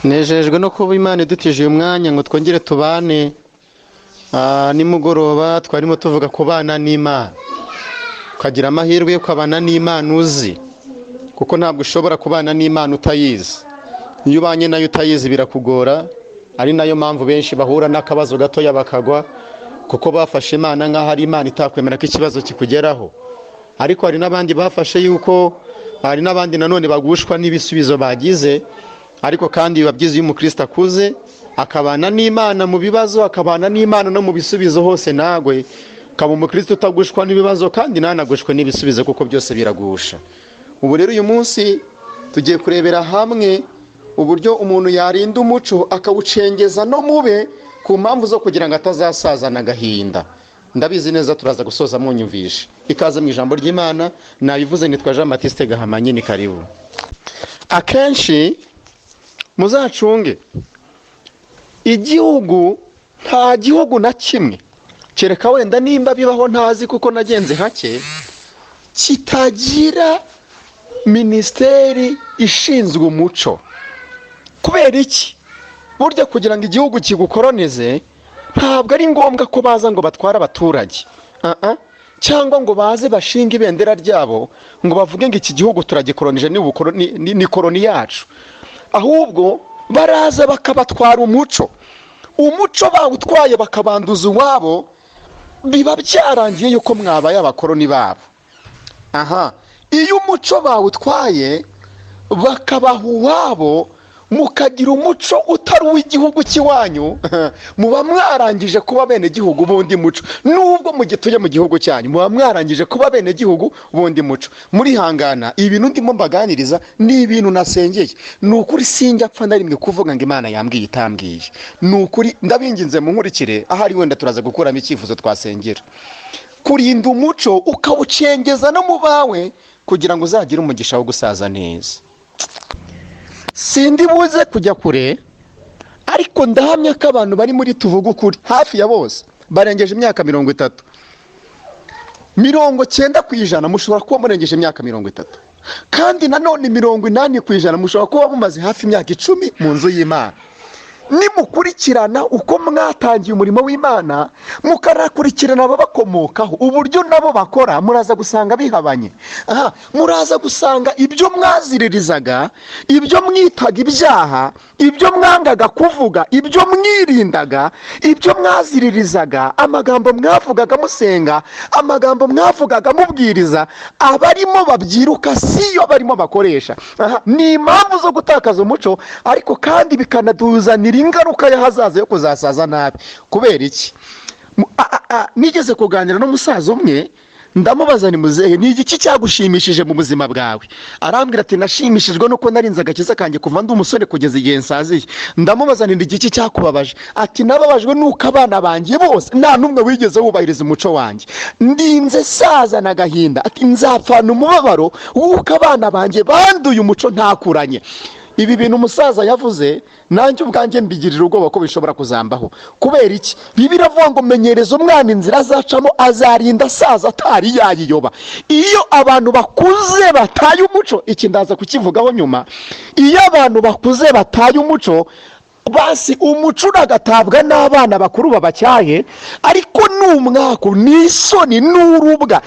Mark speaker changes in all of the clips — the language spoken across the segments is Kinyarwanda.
Speaker 1: Nejejwe no kuba Imana idutije uyu mwanya ngo twongere tubane. Nimugoroba twarimo tuvuga kubana n'Imana, ukagira amahirwe yo kubana n'Imana uzi, kuko ntabwo ushobora kubana n'Imana utayizi. Iyo ubanye nayo utayizi birakugora, ari nayo mpamvu benshi bahura n'akabazo gatoya bakagwa, kuko bafashe Imana nk'aho ari Imana itakwemera ko ikibazo kikugeraho. Ariko hari n'abandi bafashe yuko hari n'abandi nanone bagushwa n'ibisubizo bagize. Ariko kandi biba byiza iyo umukristo akuze akabana n'Imana mu bibazo, akabana n'Imana no mu bisubizo hose, nagwe ukaba umukristo utagushwa n'ibibazo kandi ntanagushwe n'ibisubizo, kuko byose biragusha. Ubu rero uyu munsi tugiye kurebera hamwe uburyo umuntu yarinda umuco akawucengeza no mube, ku mpamvu zo kugira ngo atazasazana agahinda. Ndabizi neza turaza gusoza munyumvishe. Ikaze mu ijambo ry'Imana. Nabivuze, nitwa Jean Baptiste Gahamanyi, ni karibu. Akenshi muzacunge igihugu, nta gihugu na kimwe, kereka wenda nimba bibaho ntazi kuko nagenze hake, kitagira minisiteri ishinzwe umuco. Kubera iki? Burya kugira ngo igihugu kigukoronize ntabwo ari ngombwa ko baza ngo batware abaturage, cyangwa ngo baze bashinge ibendera ryabo ngo bavuge ngo iki gihugu turagikoronije, ni koroni yacu. Ahubwo baraza bakabatwara umuco. Umuco bawutwaye bakabanduza uwabo, biba byarangiye yuko mwabaye abakoroni babo. Aha iyo umuco bawutwaye bakabaha uwabo, mukagira umuco utari uw'igihugu cy'iwanyu, muba mwarangije kuba bene gihugu b'undi muco. Nubwo mugituye mu gihugu cyanyu, muba mwarangije kuba bene gihugu b'undi muco. Murihangana, ibintu ndimo mbaganiriza ni ibintu nasengeye. Ni ukuri sinjya apfa na rimwe kuvuga ngo Imana yambwiye itambwiye. Ni ukuri ndabinginze munkurikire, ahari wenda turaza gukuramo icyifuzo twasengera. Kurinda umuco ukawucengeza no mu bawe kugira ngo uzagire umugisha wo gusaza neza. Sindi buze kujya kure, ariko ndahamya ko abantu bari muri Tuvuge Ukuri hafi ya bose barengeje imyaka 30. 90% mushobora kuba murengeje imyaka 30, kandi nanone 80% mushobora kuba mumaze hafi imyaka 10 mu nzu y'Imana. Nimukurikirana uko mwatangiye umurimo w'Imana, mukanakurikirana ababakomokaho uburyo nabo bakora, muraza gusanga bihabanye. Aha muraza gusanga ibyo mwaziririzaga, ibyo mwitaga ibyaha, ibyo mwangaga kuvuga, ibyo mwirindaga, ibyo mwaziririzaga, amagambo mwavugaga musenga, amagambo mwavugaga mubwiriza, abarimo babyiruka siyo barimo bakoresha. Aha ni impamvu zo gutakaza umuco, ariko kandi bikanatuzanira ingaruka y'ahazaza yo kuzasaza nabi. Kubera iki? Nigeze kuganira n'umusaza umwe, ndamubaza: "Ni muzehe, ni igiki cyagushimishije mu buzima bwawe?" Arambwira ati: "Nashimishijwe nuko narinze agakiza kanjye kuva ndi umusore kugeza igihe nsaziye." Ndamubaza: "Ni igiki cyakubabaje?" Ati: "Nababajwe nuko abana banjye bose nta n'umwe wigeze wubahiriza umuco wanjye. Ndinze sazana agahinda." Ati: "Nzapfana umubabaro w'uko abana banjye banduye umuco ntakuranye." Ibi bintu umusaza yavuze, nanjye ubwanjye mbigirira ubwoba ko bishobora kuzambaho. Kubera iki? Bibiliya iravuga ngo: "Menyereza umwana inzira azacamo, azarinda asaza atari yayiyoba." Iyo abantu bakuze bataye umuco, iki ndaza kukivugaho nyuma, iyo abantu bakuze bataye umuco, basi umuco uragatabwa n'abana bakuru babacyaye, ariko ni umwaku, ni isoni, ni urubwa,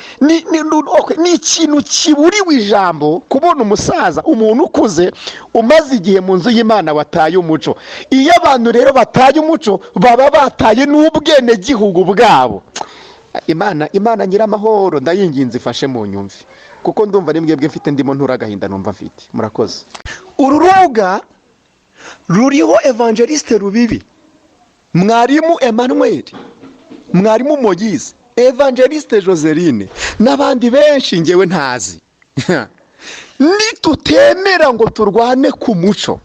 Speaker 1: okay, ni ikintu kiburiwe ijambo kubona umusaza, umuntu ukuze umaze igihe mu nzu y'Imana wataye umuco. Iyo abantu rero bataye umuco, baba bataye n'ubwenegihugu bwabo. Imana nyiramahoro, ndayinginze ifashe mu nyumvi, kuko ndumva ari mwebwe mfite ndimo ntura agahinda numva mfite. Murakoze. Uru rubuga ruriho Evangeliste Rubibi, Mwarimu Emmanuel, Mwarimu Moyize, Evangeliste Joseline n'abandi benshi ngewe ntazi. Nitutemera ngo turwane ku muco,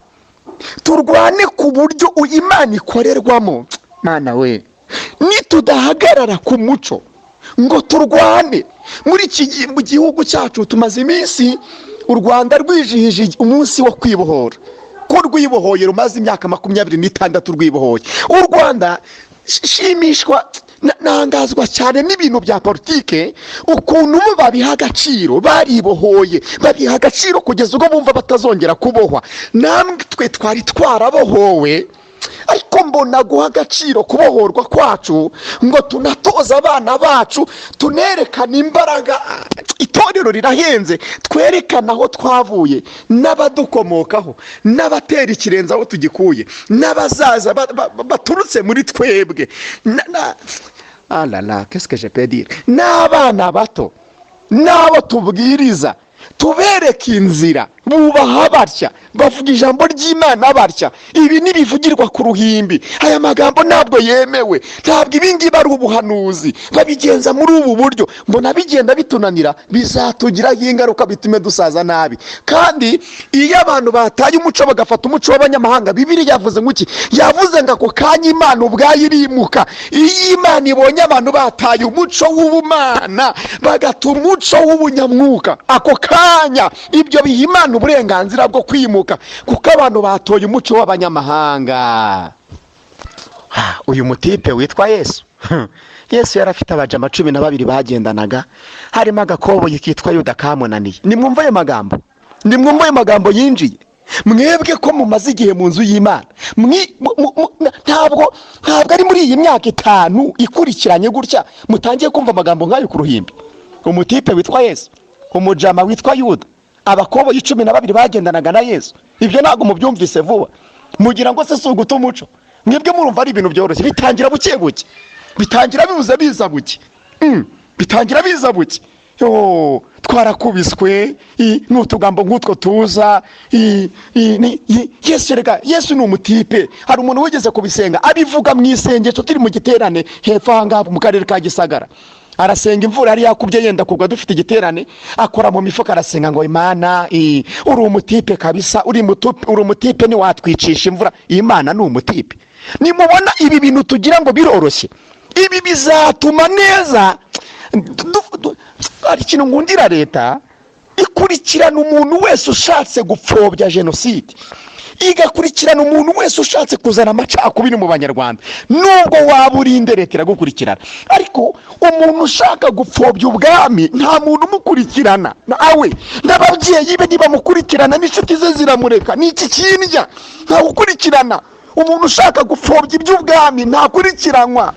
Speaker 1: turwane ku buryo Imana ikorerwamo, Mana we, nitudahagarara ku muco ngo turwane muri iki mu gihugu cyacu, tumaze iminsi u Rwanda rwijihije umunsi wo kwibohora, ko rwibohoye, rumaze imyaka 26 rwibohoye. U Rwanda shimishwa. Nangazwa cyane n'ibintu bya politike, ukuntu bo babiha agaciro, baribohoye, babiha agaciro kugeza ubwo bumva batazongera kubohwa. Namwe twe twari twarabohowe, ariko mbona guha agaciro kubohorwa kwacu ngo tunatoze abana bacu, tunerekane imbaraga. Itorero rirahenze. Twerekane aho twavuye n'abadukomokaho n'abatera ikirenze aho tugikuye n'abazaza baturutse muri twebwe. Ah là là, qu'est-ce que je peux dire? N'abana bato n'abo tubwiriza, tubereke inzira. Bubaha batya, bavuga ijambo ry'Imana batya. Ibi ntibivugirwa ku ruhimbi, aya magambo ntabwo yemewe, ntabwo ibi ngibi ari ubuhanuzi, babigenza muri ubu buryo. Mbona bigenda bitunanira, bizatugiraho ingaruka, bitume dusaza nabi. Kandi iyo abantu bataye umuco bagafata umuco w'abanyamahanga, Bibiri yavuze ngo iki? Yavuze ngo ako kanya Imana ubwayo irimuka. Iyo Imana ibonye abantu bataye umuco w'ubumana bagata umuco w'ubunyamwuka, ako kanya ibyo biha Imana uburenganzira bwo kwimuka, kuko abantu batoye umuco w'abanyamahanga. Uyu mutipe witwa Yesu, Yesu yari afite abajama 12 bagendanaga, harimo agakoboyi kitwa Yuda kamunaniye. Nimwumve ayo magambo, nimwumve ayo magambo yinjiye. Mwebwe ko mumaze igihe mu nzu y'Imana, ntabwo ari muri iyi myaka 5 ikurikiranye gutya mutangiye kumva amagambo nk'ayo ku ruhimbi. Umutipe witwa Yesu, umujama witwa Yuda, abakoboyi 12 bagendanaga na Yesu, ibyo ntabwo mubyumvise vuba. Mugira ngo se si uguta umuco? Mwebwe murumva ari ibintu byoroshye. Bitangira buke buke, bitangira bibuze biza buke. Bitangira biza buke. Yo, twarakubiswe n'utugambo nk'utwo tuza. Yesu, reka, Yesu ni umutipe. Hari umuntu wigeze kubisenga, abivuga mu isengesho turi mu giterane hepfo aha ngaha mu karere ka Gisagara. Arasenga, imvura yari yakubye yenda kugwa, dufite igiterane, akora mu mifuka, arasenga ngo: "Imana, uri umutipe kabisa, uri umutipe, ntiwatwicisha imvura." Imana ni umutipe? Nimubona ibi bintu tugira ngo biroroshye, ibi bizatuma neza. Hari ikintu nkundira leta: ikurikirana umuntu wese ushatse gupfobya jenoside, igakurikirana umuntu wese ushatse kuzana amacakubiri mu Banyarwanda. Nubwo waba urinde, leta iragukurikirana. Ariko umuntu ushaka gupfobya ubwami, nta muntu umukurikirana, nawe n'ababyeyi be ntibamukurikirana, n'inshuti ze ziramureka. Ni iki kindya? Ntawukurikirana umuntu ushaka gupfobya iby'ubwami, ntakurikiranwa.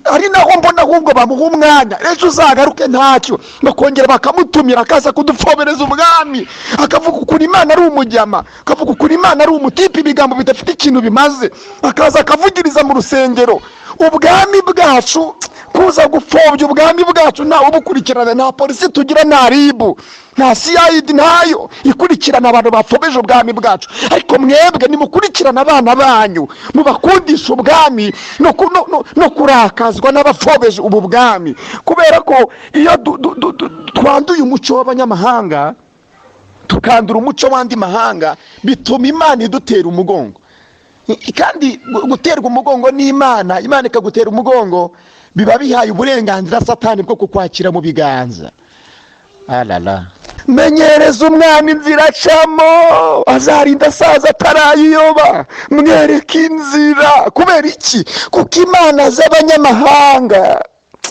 Speaker 1: Ari naho mbona ahubwo bamuha umwanya, ejo uzagaruke ntacyo, bakongera bakamutumira, akaza kudupfobereza ubwami, akavuga ukuntu Imana ari umujyama, akavuga ukuntu Imana ari umutipe, ibigambo bidafite ikintu bimaze, akaza akavugiriza mu rusengero. Ubwami bwacu, kuza gupfobya ubwami bwacu, ntawe ubukurikirana. Nta polisi tugira, nta RIB, nta CID, ntayo ikurikirana abantu bapfobeje ubwami bwacu. Ariko mwebwe nimukurikirana abana banyu, mubakundisha ubwami no kurakazwa n'abapfobeje ubu bwami, kubera ko iyo twanduye umuco w'abanyamahanga, tukandura umuco w'andi mahanga, bituma Imana idutera umugongo. Kandi guterwa umugongo n'Imana, Imana ikagutera umugongo, biba bihaye uburenganzira Satani bwo kukwakira mu biganza. Alala, menyereza umwana inzira acamo, azarinda asaza atarayiyoba. Mwereke inzira. Kubera iki? Kuko imana z'abanyamahanga,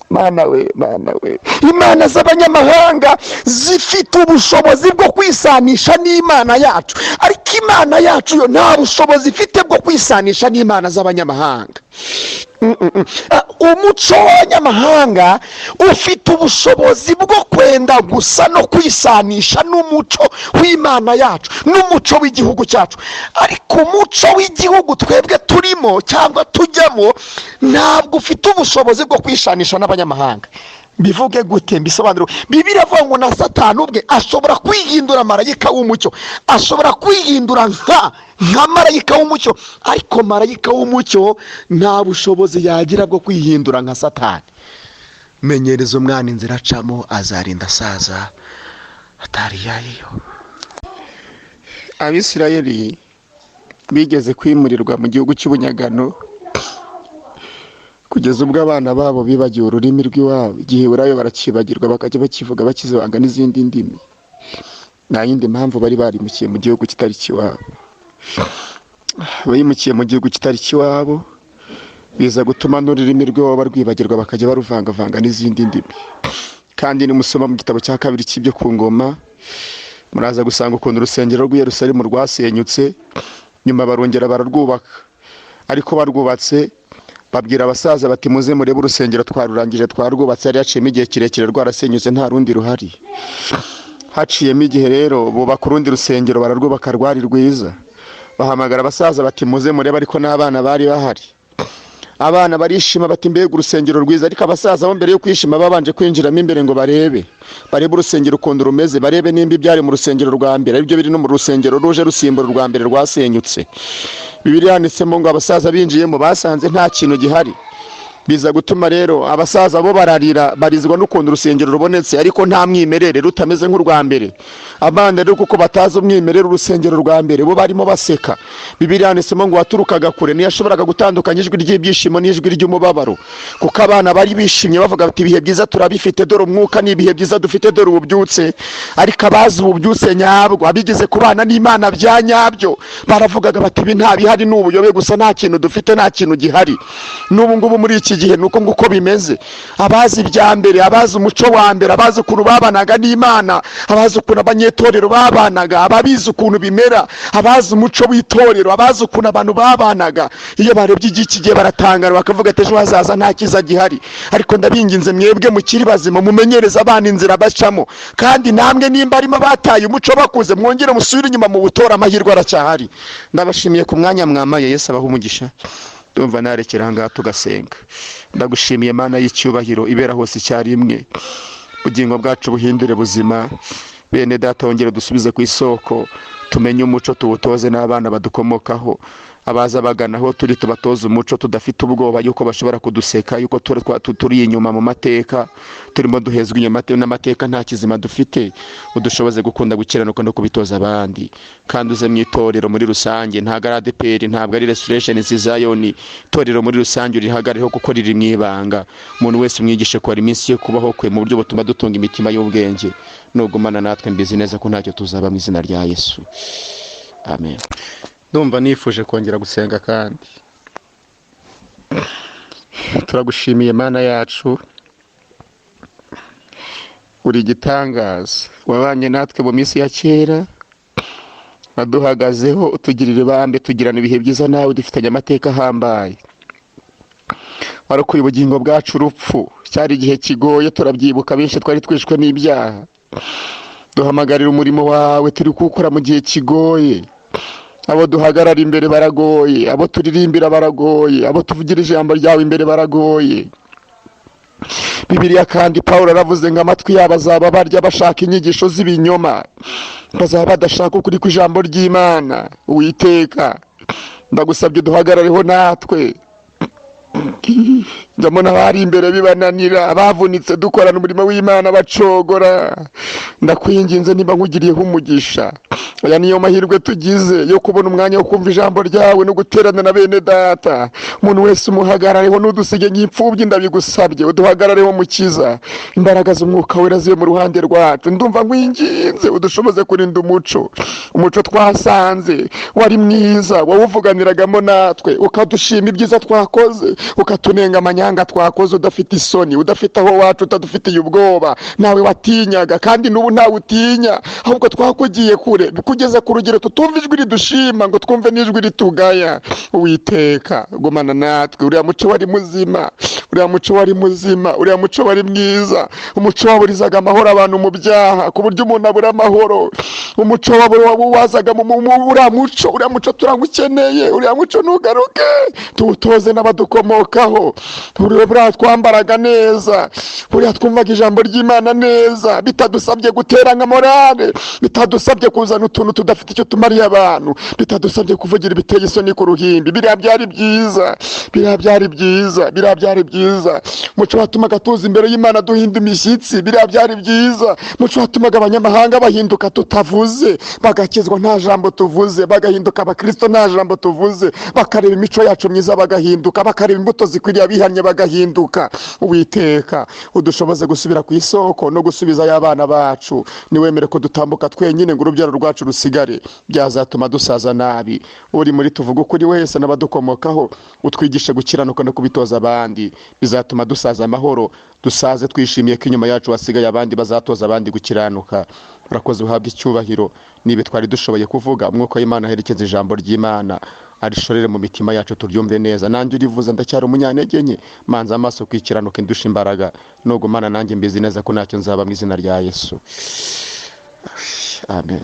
Speaker 1: Mana we, Mana we, imana z'abanyamahanga zifite ubushobozi bwo kwisanisha n'Imana yacu, ariko Imana yacu yo nta bushobozi ifite bwo kwisanisha n'imana z'abanyamahanga. Umuco w'abanyamahanga ufite ubushobozi bwo kwenda gusa no kwisanisha n'umuco w'Imana yacu, n'umuco w'igihugu cyacu, ariko umuco w'igihugu twebwe turimo cyangwa tujyamo ntabwo ufite ubushobozi bwo kwisanisha n'abanyamahanga. Mbivuge gute? Mbisobanure? Bibiliya avuga ngo na Satani ubwe ashobora kwihindura marayika w'umucyo, ashobora kwihindura nka marayika w'umucyo, ariko marayika w'umucyo nta bushobozi yagira bwo kwihindura nka Satani. Menyereza umwana inzira acamo, azarinda asaza atari yayiyo. Abisirayeli bigeze kwimurirwa mu gihugu cy'ubunyagano, kugeza ubwo abana babo bibagiwe ururimi rw'iwabo, Igiheburayo barakibagirwa, bakajya bakivuga bakizivanga n'izindi ndimi. Nta yindi mpamvu, bari barimukiye mu gihugu kitari ikiwabo. Bimukiye mu gihugu kitari ikiwabo. Biza gutuma n'ururimi rw'iwabo barwibagirwa, bakajya baruvangavanga n'izindi ndimi. Kandi nimusoma mu gitabo cya kabiri cy'ibyo ku ngoma, muraza gusanga ukuntu urusengero rw'i Yerusalemu rwasenyutse, nyuma barongera bararwubaka. Ariko barwubatse, babwira abasaza bati: "Muze murebe urusengero, twarurangije, twarwubatse." Yari yaciyemo igihe kirekire rwarasenyutse, nta rundi ruhari. Haciyemo igihe rero, bubaka urundi rusengero, bararwubaka, rwari rwiza. Bahamagara abasaza bati: "Muze murebe." Ariko n'abana bari bahari. Abana barishima bati: "Mbega urusengero rwiza!" Ariko abasaza bo, mbere yo kwishima, babanje kwinjiramo imbere ngo barebe urusengero ukuntu rumeze, barebe nimba ibyari mu rusengero rwa mbere aribyo biri no mu rusengero ruje rusimbura urwa mbere rwasenyutse. Bibiliya yanditsemo ngo abasaza binjiyemo basanze nta kintu gihari. Biza gutuma rero abasaza bo bararira, barizwa n'ukuntu urusengero rubonetse ariko nta mwimerere, rutameze nk'urwa mbere. Abana rero, kuko batazi umwimerere urusengero rwa mbere, bo barimo baseka. Bibiliya yanditsemo ngo waturukaga kure ntiyashoboraga gutandukanya ijwi ry'ibyishimo n'ijwi ry'umubabaro, kuko abana bari bishimye bavuga bati: "Ibihe byiza turabifite, dore umwuka, ni ibihe byiza dufite, dore ububyutse." Ariko abazi ububyutse nyabwo, abigeze kubana n'Imana bya nyabyo, baravugaga bati: "Ibi nta bihari, ni ubuyobe gusa, nta kintu dufite, nta kintu gihari." N'ubu ngubu muri iki gihe nuko nguko bimeze. Abazi ibya mbere, abazi umuco wa mbere, abazi ukuntu babanaga n'Imana, abazi ukuntu abanyetorero babanaga, ababizi ukuntu bimera, abazi umuco w'itorero, abazi ukuntu abantu babanaga, iyo barebye iki gihe baratangara, bakavuga ati: "Ejo hazaza nta cyiza gihari." Ariko ndabinginze, mwebwe mukiri bazima, mumenyereze abana inzira bacamo. Kandi namwe nimba arimo bataye umuco bakuze, mwongere musubire inyuma mu butora, amahirwe aracyahari. Ndabashimiye ku mwanya mwamaye. Yesu abaha umugisha. Ndumva narekera ahangaha tugasenga. Ndagushimiye, Mana y'icyubahiro ibera hose icyarimwe. Ubugingo bwacu buhindure buzima. Bene data, wongere dusubize ku isoko, tumenye umuco, tuwutoze n'abana badukomokaho. Abaza bagana aho turi, tubatoze umuco tudafite ubwoba yuko bashobora kuduseka, yuko turi inyuma mu mateka, turimo duhezwa inyuma n'amateka, nta kizima dufite. Udushoboze gukunda gukiranuka no kubitoza abandi. Kandi uze mu itorero muri rusange, ntabwo ari ADEPR, ntabwo ari Restoration Zion, itorero muri rusange urihagareho kuko riri mu ibanga. Umuntu wese umwigishe kubara iminsi yo kubaho kwe mu buryo butuma dutunga imitima y'ubwenge. Nugumana natwe, mbizi neza ko ntacyo tuzaba, mu izina rya Yesu, amen. Ndumva nifuje kongera gusenga. Kandi turagushimiye, Mana yacu, uri igitangaza. Wabanye natwe mu minsi ya kera, waduhagazeho, utugirira ibambe, tugirana ibihe byiza nawe, dufitanye amateka ahambaye. Warokoye ubugingo bwacu urupfu. Cyari igihe kigoye, turabyibuka, benshi twari twishwe n'ibyaha. Duhamagarira umurimo wawe, turi kuwukora mu gihe kigoye. Abo duhagarara imbere baragoye, abo turirimbira baragoye, abo tuvugira ijambo ryawe imbere baragoye. Bibiliya kandi, Paul aravuze ngo amatwi yabo azaba barya bashaka inyigisho z'ibinyoma, bazaba badashaka ukuri kw'ijambo ry'Imana. Uwiteka, ndagusabye duhagarareho natwe. Ndabona abari imbere bibananira, abavunitse dukorana umurimo w'Imana bacogora. Ndakwinginze, niba nkugiriyeho umugisha, aya niyo mahirwe tugize yo kubona umwanya wo kumva ijambo ryawe no guterana na bene data. Umuntu wese umuhagarareho, ntudusige nk'imfubyi, ndabigusabye uduhagarareho, Mukiza. Imbaraga z'Umwuka Wera zibe mu ruhande rwacu. Ndumva nkwinginze udushoboze kurinda umuco, umuco twasanze wari mwiza, wawuvuganiragamo natwe, ukadushima ibyiza twakoze, ukatunenga amanyanga twakoze, udafite isoni, udafite aho wacu, utadufitiye ubwoba. Nawe watinyaga, kandi n'ubu ntawe utinya, ahubwo twakugiye kure kugeza ku rugero tutumva ijwi ridushima ngo twumve n'ijwi ritugaya. Uwiteka, gumana natwe. Uriya muco wari muzima, uriya muco wari muzima, uriya muco wari mwiza, umuco waburizaga amahoro abantu mu byaha, ku buryo umuntu abura amahoro. Umuco wazaga mu uriya muco, uriya muco turawukeneye. Uriya muco ntugaruke, tuwutoze n'abadukomokaho. Buriya twambaraga neza, buriya twumvaga ijambo ry'Imana neza, bitadusabye gutera nka morale, bitadusabye kuzana utuntu tudafite icyo tumariye abantu, bitadusabye kuvugira ibiteye isoni ku ruhimbi. Biriya byari byiza, biriya byari byiza, biriya byari byiza. Umuco watumaga tuza imbere y'Imana duhinda imishyitsi. Biriya byari byiza. Umuco watumaga abanyamahanga bahinduka tutavuze. tuvuze, bagakizwa nta jambo tuvuze, bagahinduka abakristo nta jambo tuvuze, bakareba imico yacu myiza bagahinduka, bakareba imbuto zikwiriye abihannye bagahinduka. Uwiteka, udushoboze gusubira ku isoko no gusubizayo abana bacu. Niwemere ko dutambuka twenyine ngo urubyaro rwacu rusigare, byazatuma dusaza nabi. Uri muri tuvuga ukuri wese n'abadukomokaho, utwigishe gukiranuka no kubitoza abandi. Bizatuma dusaza amahoro, dusaze twishimiye ko inyuma yacu hasigaye abandi bazatoza abandi gukiranuka. Urakoze, uhabwe icyubahiro. Niba twari dushoboye kuvuga, Umwuka w'Imana aherekeza ijambo ry'Imana, arishorere mu mitima yacu, turyumve neza. Nanjye urivuze ndacyari umunyantege nke, manza amaso kwikiranuka indusha imbaraga. Nugumana nanjye, mbizi neza ko ntacyo nzaba, mu izina rya Yesu, amen.